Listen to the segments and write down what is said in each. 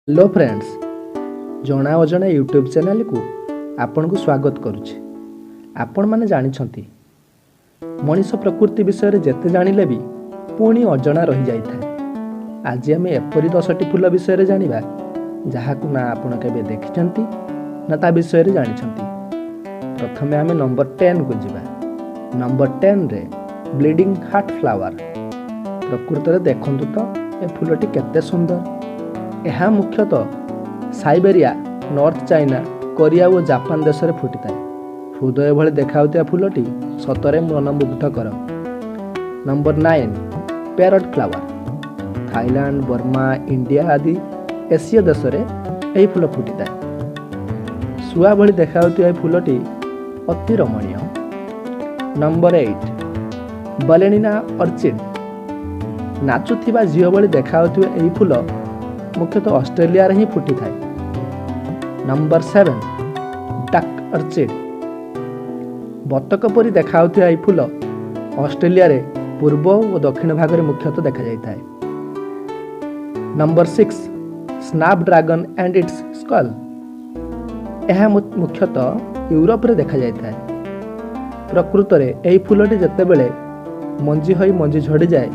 Hello friends, ଜଣା ଅଜଣା YouTube ଚ୍ୟାନେଲକୁ ଆପଣଙ୍କୁ ସ୍ୱାଗତ କରୁଛି। ଆପଣମାନେ ଜାଣିଛନ୍ତି, ମଣିଷ ପ୍ରକୃତି ବିଷୟରେ ଯେତେ ଜାଣିଲେ ବି ପୁଣି ଅଜଣା ରହିଯାଇଥାଏ। ଆଜି ଆମେ ଏପରି 10ଟି ଫୁଲ ବିଷୟରେ ଜାଣିବା, ଯାହାକୁ ନା ଆପଣ କେବେ ଦେଖିଛନ୍ତି ନା ତା ବିଷୟରେ ଜାଣିଛନ୍ତି। ପ୍ରଥମେ ଆମେ ନମ୍ବର 10କୁ ଯିବା। ନମ୍ବର 10ରେ ବ୍ଲିଡ଼ିଂ ହାର୍ଟ ଫ୍ଲାୱାର। ପ୍ରକୃତରେ ଦେଖନ୍ତୁ ତ ଏ ଫୁଲଟି କେତେ ସୁନ୍ଦର। ଏହା ମୁଖ୍ୟତଃ ସାଇବେରିଆ, ନର୍ଥ ଚାଇନା, କୋରିଆ ଓ ଜାପାନ ଦେଶରେ ଫୁଟିଥାଏ। ହୃଦୟ ଭଳି ଦେଖାଯାଉଥିବା ଫୁଲଟି ସତରେ ମନମୁଗ୍ଧକର। Number 9, parrot flower. Thailand, Burma, India ଆଦି ଏସୀୟ ଦେଶରେ ଏହି ଫୁଲ ଫୁଟିଥାଏ। ଶୁଆ ଭଳି ଦେଖାଯାଉଥିବା ଏହି ଫୁଲଟି ଅତି ରମଣୀୟ। Number 8, ବାଲେରିନା orchid. ନାଚୁଥିବା ଝିଅ ଭଳି ଦେଖାଯାଉଥିବା ଏହି ଫୁଲ ମୁଖ୍ୟତଃ ଅଷ୍ଟ୍ରେଲିଆରେ ହିଁ ଫୁଟିଥାଏ। Number 7, duck orchid. ବତକ ପରି ଦେଖାଯାଉଥିବା ଏହି ଫୁଲ ଅଷ୍ଟ୍ରେଲିଆରେ ପୂର୍ବ ଓ ଦକ୍ଷିଣ ଭାଗରେ ମୁଖ୍ୟତଃ ଦେଖାଯାଇଥାଏ। Number 6, snap dragon and it's skull. ଏହା ମୁଖ୍ୟତଃ ୟୁରୋପରେ ଦେଖାଯାଇଥାଏ। ପ୍ରକୃତରେ ଏହି ଫୁଲଟି ଯେତେବେଳେ ମଞ୍ଜି ହୋଇ ମଞ୍ଜି ଝଡ଼ିଯାଏ,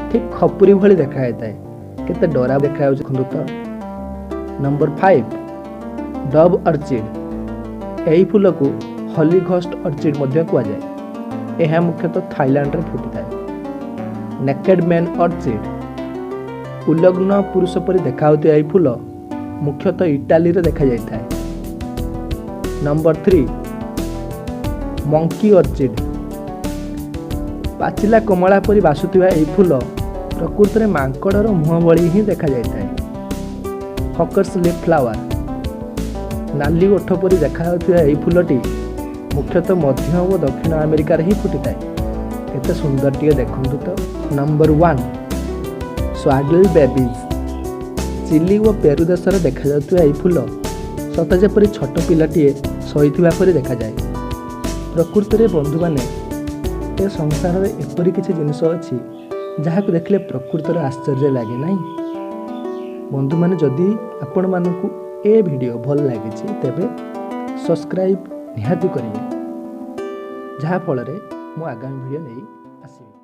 ଠିକ୍ ଖପୁରୀ ଭଳି ଦେଖାଯାଇଥାଏ। କେତେ ଡରା ଦେଖାଯାଉଛି ଦେଖନ୍ତୁ ତ। Number 5, dove orchid. ଏହି ଫୁଲକୁ ହଲି ଘୋଷ୍ଟ ଅର୍ଚିଡ୍ ମଧ୍ୟ କୁହାଯାଏ। ଏହା ମୁଖ୍ୟତଃ ଥାଇଲାଣ୍ଡରେ ଫୁଟିଥାଏ। Naked man orchid. ଉଲଗ୍ନ ପୁରୁଷ ପରି ଦେଖାଯାଉଥିବା ଏହି ଫୁଲ ମୁଖ୍ୟତଃ ଇଟାଲୀରେ ଦେଖାଯାଇଥାଏ। Number 3, monkey orchid. ପାଚିଲା କମଳା ପରି ବାସୁଥିବା ଏହି ଫୁଲ ପ୍ରକୃତରେ ମାଙ୍କଡ଼ର ମୁହଁ ଭଳି ହିଁ ଦେଖାଯାଇଥାଏ। Hooker's lip flower. ନାଲି ଓଠ ପରି ଦେଖାଯାଉଥିବା ଏହି ଫୁଲଟି ମୁଖ୍ୟତଃ ମଧ୍ୟ ଓ ଦକ୍ଷିଣ ଆମେରିକାରେ ହିଁ ଫୁଟିଥାଏ। କେତେ ସୁନ୍ଦର ଟିକେ ଦେଖନ୍ତୁ ତ। Number 1, swaddled babies. ଚିଲି ଓ ପେରୁ ଦେଶରେ ଦେଖାଯାଉଥିବା ଏହି ଫୁଲ ସତେ ଯେପରି ଛୋଟ ପିଲାଟିଏ ଶୋଇଥିବା ପରି ଦେଖାଯାଏ। ପ୍ରକୃତରେ ବନ୍ଧୁମାନେ, ଏ ସଂସାରରେ ଏପରି କିଛି ଜିନିଷ ଅଛି, ଯାହାକୁ ଦେଖିଲେ ପ୍ରକୃତରେ ଆଶ୍ଚର୍ଯ୍ୟ ଲାଗେ ନାହିଁ? ବନ୍ଧୁମାନେ, ଯଦି ଆପଣମାନଙ୍କୁ ଏ ଭିଡ଼ିଓ ଭଲ ଲାଗିଛି, ତେବେ ସବସ୍କ୍ରାଇବ୍ ନିହାତି କରିବେ, ଯାହାଫଳରେ ମୁଁ ଆଗାମୀ ଭିଡ଼ିଓ ନେଇ ଆସିବି।